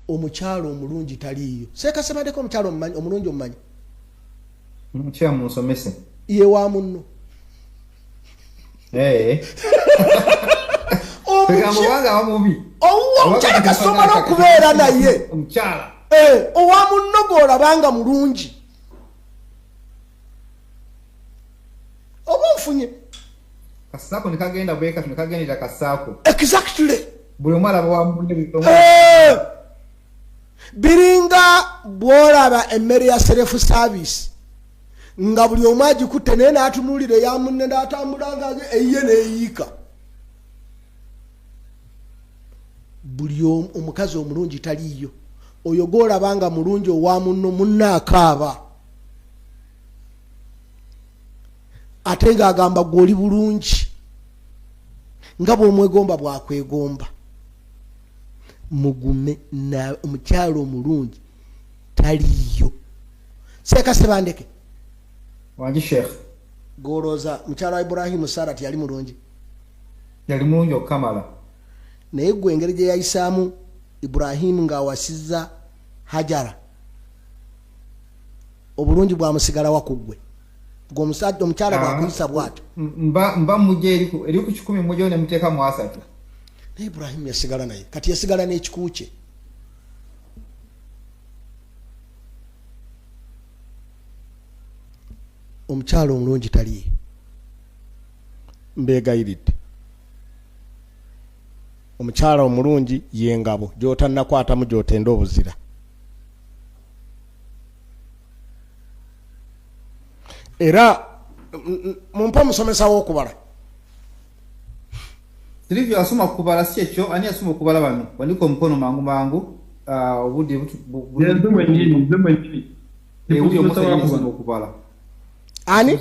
Omukyalo omulungi taliiyo. Seekasebadeko omukyalo omulungi omumanyi? Nkya munsomese. Ye wa munno. Owuwo omukyala kasomala okubeera naye. Owa munno gw'olabanga mulungi. Oba onfunye? Kasaako ne kagenda bwe kati ne kagendera kasaako. Exactly. Buli omu alaba wa munne. Biringa bw'olaba emmere ya self service nga buli omu agikutte naye n'atunuulira eya munne n'atambula nga eyiye n'eyiika. Buli omukazi omulungi taliiyo. Oyo gw'olaba nga mulungi owa munno, munne akaaba. Ate ng'agamba gwe oli bulungi nga bw'omwegomba bw'akwegomba. Mugume na omukyalo omulungi taliiyo. Seeka Sebandeke. Wangi Sheikh. Golooza mukyala wa Ibrahimu Sara teyali mulungi? Yali mulungi okukamala. Naye gwe engeri gye yayisaamu Ibrahimu ng'awasizza Hajara, obulungi bwamusigalawa ku ggwe? Gwe omusajja omukyala bw'akuyisa bw'atyo. Mba mujja eri ku 100 mujja ne muteeka mu 30. Naye Ibrahimu yasigala naye, kati yasigala n'ekiku kye. Omukyala omulungi taliiyo, mbeegayiridde. Omukyala omulungi ye ngabo gy'otannakwatamu gy'otenda obuzira. Era mumpe omusomesa w'okubala. Silivia asoma kubala, si ekyo? Ani asoma okubala bano? Wandika omukono mangu mangu. Obudde Nze mwennyini, nze mwennyini. Asoma okubala. Ani?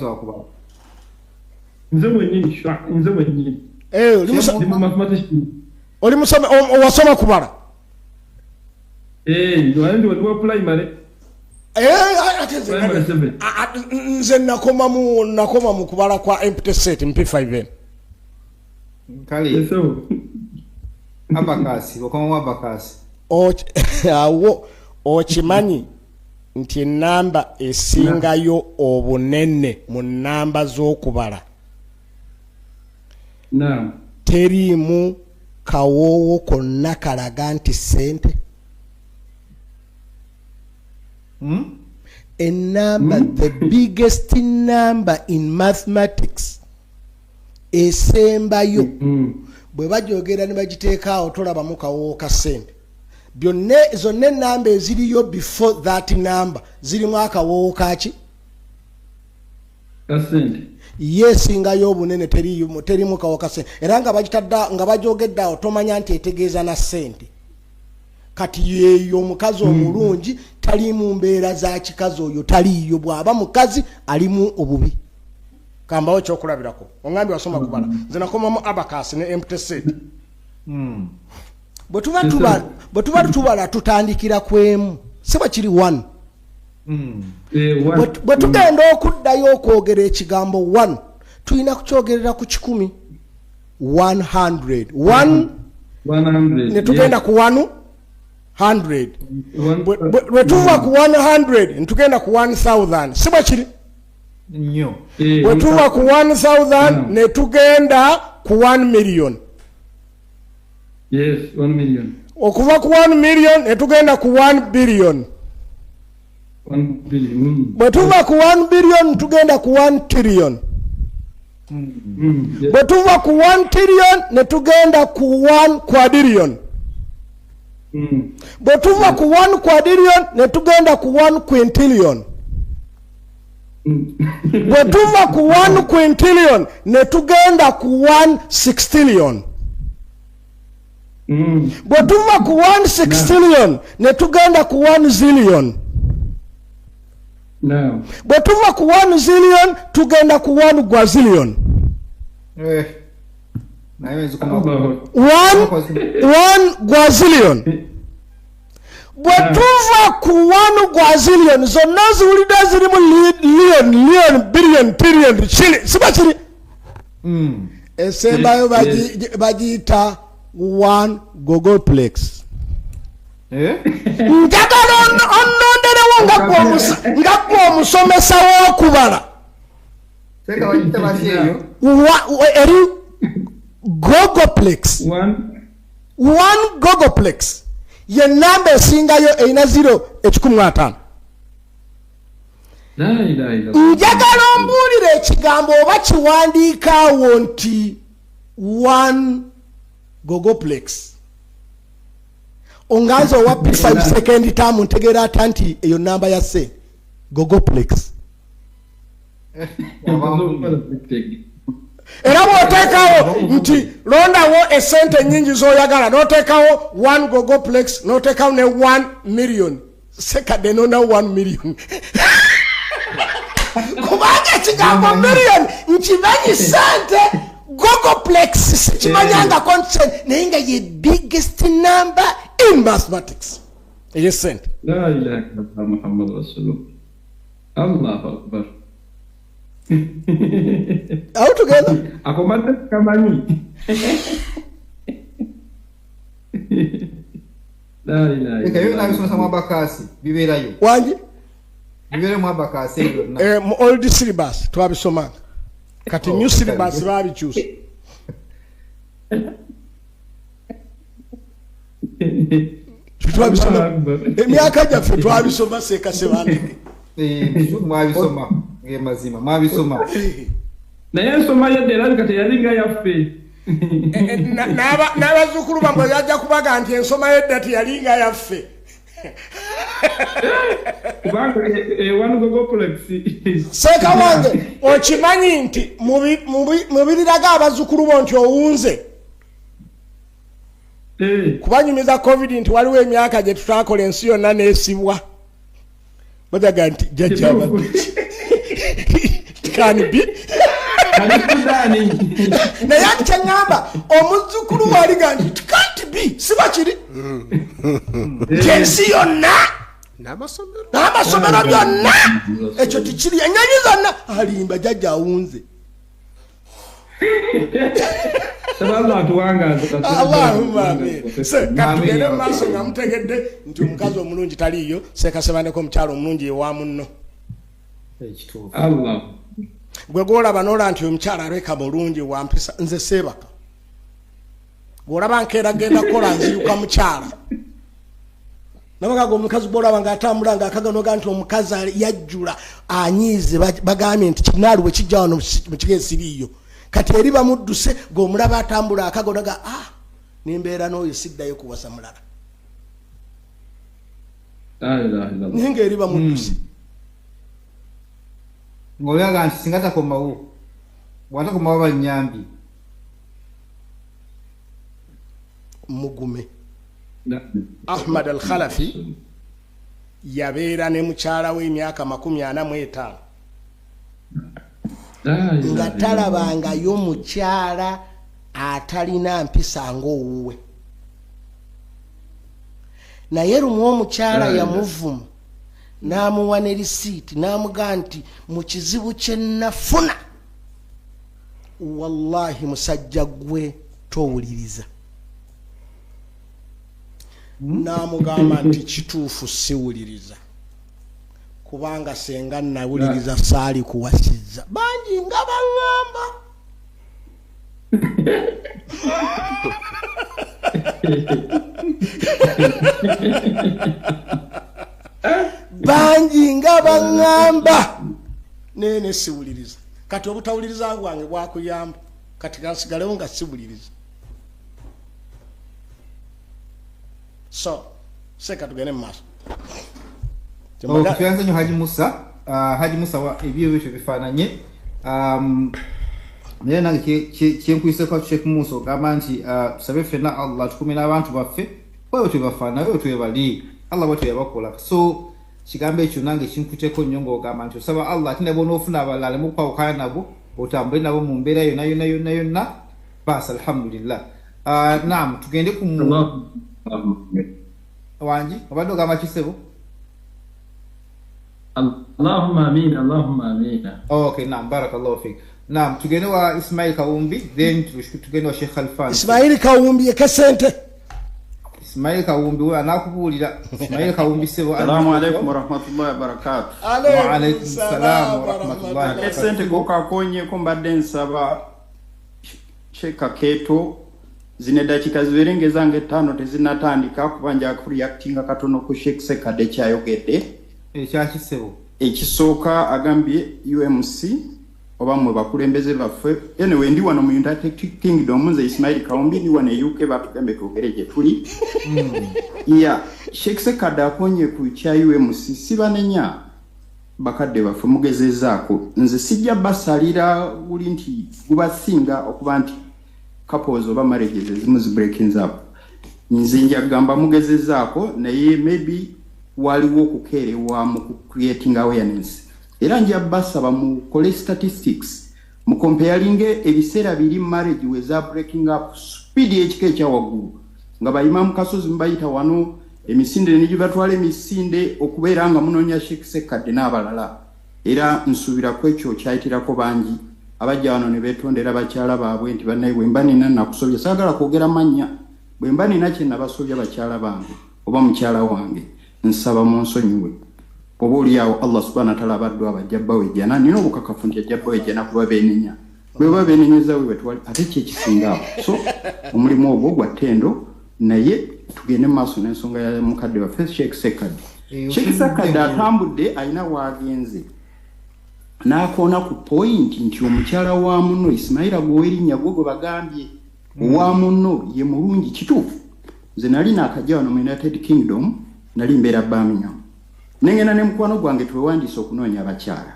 Nze mwennyini, nze mwennyini. Oli musome, wasoma kubala? Ndi wa primary. Nze nakoma mu kubala kwa empty set MP5N. Kale. Abakasi, okoma abakasi. Awo okimanyi nti enamba esingayo obunene mu namba z'okubala. Naam. Teriimu kawoowo konna kalaga nti ssente. A number, the biggest number in mathematics esembayo bwe bajogera ne bagiteeka awo tolabamu kawoowo ka ssente. Byonna zonna ennamba eziriyo before that number zirimu akawoowo kaki? Ka ssente. Ye esingayo obunene terimu kawoowo ka ssente. Era nga bagitadde nga bajogedde awo tomanya nti etegeeza na ssente. Kati yeeyo omukazi omulungi tali mu mbeera za kikazi, oyo taliiyo. Bw'aba mukazi alimu obubi. Kambawo ekyokulabirako. Ongambye wasoma kubala. Nze nakomamu abacus ne empty set. Bwe tuba tubala tutandikira ku emu. Si bwe kiri 1. Bwe tugenda okuddayo okwogera ekigambo 1, tulina kukyogerera ku 100. 100. 1 ne tugenda ku 100. Bwe tuva ku 100 ne tugenda ku 1000. Si bwe kiri? Nnyo. Bwe tuva ku 1000 ne tugenda ku 1 million. Yes, 1 million. Okuva ku 1 million ne tugenda ku 1 billion. 1 billion. Bwe tuva ku 1 billion tugenda ku 1 trillion. Bwe tuva ku 1 trillion ne tugenda ku 1 quadrillion. Bwe tuva ku 1 quadrillion ne tugenda ku 1 quintillion. Bwe tuva ku 1 quintillion ne tugenda ku 1 sextillion. Bwe tuva ku 1 sextillion ne tugenda ku 1 zillion. Bwe tuva ku 1 zillion tugenda ku 1 gwazillion. 1 gwazillion. Bwe tuva ku 1 gwazillion zonna ziwulidde zirimu lion, lion, billion, trillion, shilling, siba kiri? Esembayo bagiyita 1 googolplex. Eh? Njagala onnonderewo nga gwe omusomesa w'okubala. Eri googolplex. One googolplex ye namba esingayo erina 0 150. Njagala ombuulire ekigambo oba kiwandiikaawo nti one googolplex. Onganze owa P5 second term ntegeera ata nti eyo namba ya se googolplex. Era bw'oteekawo nti londawo esente ennyingi z'oyagala n'oteekawo 1 googolplex n'oteekawo ne 1 million sekadde nondawo 1 million kubanga ekigambo million nkimanyi sente googolplex sikimanyangako nti naye nga ye biggest number in mathematics eyesente. La ilaha illallah Muhammad Rasulullah. Allahu Akbar. Are we together? Akomadde kamanyi. La ilaha illallah. Nabisomesa mu abakasi bibeerayo. Wangi? Bibeere mu abakasi byonna. Mu old syllabus twabisomanga. Kati new syllabus babikyusa. Twabisoma emyaka gyaffe twabisoma seekasebandeke. Mwabisoma ngemazima mwabisoma. Naye ensoma yedda erabika teyalinga yaffe. N'abazzukulu bammwe yajja kubaga nti ensoma yedda teyalinga yaffe. Kubanga one googolplex. Seeka wange okimanyi nti mubiriraga abazzukulu bo nti owunze. Kubanyumiza COVID nti waliwo emyaka gye tutakola ensi yonna n'esibwa. Bajaga nti jjajja abadde can be. Naye ati kye ŋŋamba omuzzukulu waliga nti it can't be siba kiri nti ensi yonna n'amasomero n'amasomero byonna ekyo tikiri ennyonyi zonna alimba jjajja awunze. Saba atuwangaza. Allahumma amin. Se katugende mu maaso nga mutegedde nti omukazi omulungi taliiyo seekasebandeko omukyalo omulungi ewa munno. Ekituufu. Allah. Gwe gwolaba nola nti omukyala aleka mulungi wampisa nze seebaka. Bw'olaba nkeera genda kukola nziruka mukyala. Nabagaga omukazi gwolaba ng'atambula ng'akaganoga nti omukazi yajjula anyiize bagambye nti kinaalu bwe kijja wano mu kigo esiriiyo. Kati eri bamudduse ng'omulaba atambula akagonaga ah nembeera n'oyo siddayo kuwasa mulala. La ilaha illallah. Naye ng'eri bamudduse. Ng'oyaga nti singa takomawo bw'atakomawo bannyambi. Mugume. Ahmad Al-Khalafi yabeera ne mukyala we emyaka 45 nga talabangayo mukyala atalina mpisa ng'owuwe. Naye lumu omukyala yamuvuma n'amuwa ne risiiti n'amugaa nti mu kizibu kye nafuna wallahi musajja gwe towuliriza. N'amugamba nti kituufu siwuliriza kubanga senga nawuliriza saali kuwasizza bangi nga baŋŋamba. Bangi nga baŋŋamba naye ne siwuliriza. Kati obutawuliriza bwange bwakuyamba kati kansigalewo nga siwuliriza. So seka tugende mu maaso. Tuyanze nnyo Haji Musa. Haji Musa wa ebyo ebyo bifaananye. Naye nange kyenkuyiseko Sheikh Musa ogamba nti tusabe ffenna Allah tukume n'abantu baffe bwe twebafaanana bwe twebali Allah bwe tweyabakola. So kigambo ekyo nange kinkuteko nnyo ng'ogamba nti osaba Allah ate ne bw'onoofuna abalala aleme okwawukana nabo otambule nabo mu mbeera yonna yonna yonna yonna baasi alhamdulillah. Naam tugende ku wangi obadde ogamba kisebo. Allahumma amina, Allahumma amina. Okay, naam, barakallahu fik. Naam, tugende wa Ismail Kawumbi then tugende wa Sheikh Khalfan. Ismail Kawumbi yeke sente. Ismail Kawumbi we anakubuulira. Ismail Kawumbi sebo. Assalamu alaikum warahmatullahi wabarakatuh. Wa alaikum salam wa rahmatullahi wa barakatuh. Esente kokakonyeko mbadde nsaba Sheikh Kakeeto zino eddakiika zibeere ng'ezange 5 tezinnatandika kuba nja kureactinga katono ku Sheikh Ssekadde kyayogedde. Ekyakisebo. Ekisooka agambye UMC oba mmwe bakulembeze baffe. Anyway, ndi wano mu United Kingdom, nze Ismail Kawumbi ndi wano e UK, batugambe twogere gye tuli. Yeah, Sheikh Ssekadde akonye ku kya UMC, sibanenya bakadde baffe mugezezaako. Nze sijja basalira guli nti gubasinga okuba nti couples oba marriages ezimu zi breaking up. Nze nja kugamba mugezezaako, naye maybe waliwo okukeerewa mu ku creating awareness. Era nja basaba mukole statistics, mukomparinge ebiseera biri marriage we za breaking up speed ekika ekya waggulu, nga bayimamu Kasozi mubayita wano emisinde ne gibatwala emisinde okubeera nga munoonya Sheikh Ssekadde n'abalala. Era nsuubira ku ekyo kyayitirako bangi abajja wano ne beetondera bakyala baabwe nti bannaye bwe mba nina nakusobya, saagala kwogera mannya, bwe mba nina kye nabasobya bakyala bange oba mukyala wange nsaba munsonyiwe. Oba oliawo Allah subhanahu wa ta'ala abaddu abajja bbawe ejjana, nina obukakafu nti ajja bbawe ejjana kuba beenenya. Bwe baba beenenyeza we batwali ate ki ekisinga awo. So omulimu ogwo gwa ttendo, naye tugende mu maaso n'ensonga ya mukadde waffe Sheikh Ssekadde. Sheikh Ssekadde atambudde alina w'agenze n'akoona ku point nti omukyala wa munno Ismaila gw'owerinnya gwe gwe bagambye owa munno ye mulungi. Kituufu, nze nali naakajja wano mu United Kingdom, nali mbeera Birmingham, nengenda ne mukwano gwange twewandiisa okunoonya abakyala.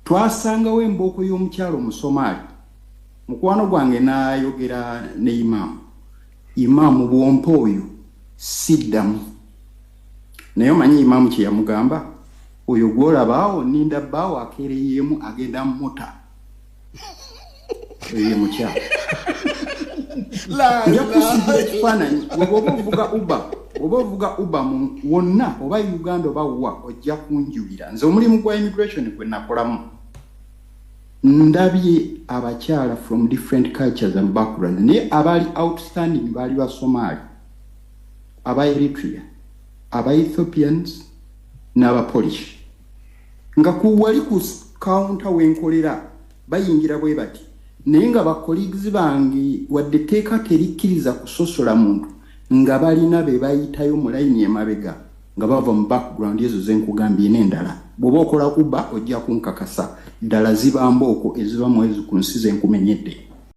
Twasangawo embooko y'omukyala Omusomaali. Mukwano gwange n'ayogera ne imaamu, imaamu bw'ompa oyo siddamu. Naye omanyi imaamu kye yamugamba? Oyo gw'olabaawo nninda bbaawo akeereyeemu agenda muta. Oyo ye mukyala. Nja kusigira ekifaananyi. Bw'oba ovuga Uber, oba ovuga Uber mu wonna oba Uganda oba wa, ojja kunjulira. Nze omulimu gwa immigration gwe nakolamu, ndabye abakyala from different cultures and backgrounds, naye abaali outstanding baali ba Somali, aba Eritrea, aba Ethiopians n'aba Polish. Nga ku wali ku counter wenkolera bayingira bwe bati, naye nga ba colleagues bange wadde etteeka terikkiriza kusosola muntu, nga balina be bayitayo mu layini emabega nga bava mu background ezo zenkugambye n'endala. Bw'oba okola Uber ojja kunkakasa ddala ziba mbooko eziba mu ezo ku nsi zenkumenyedde.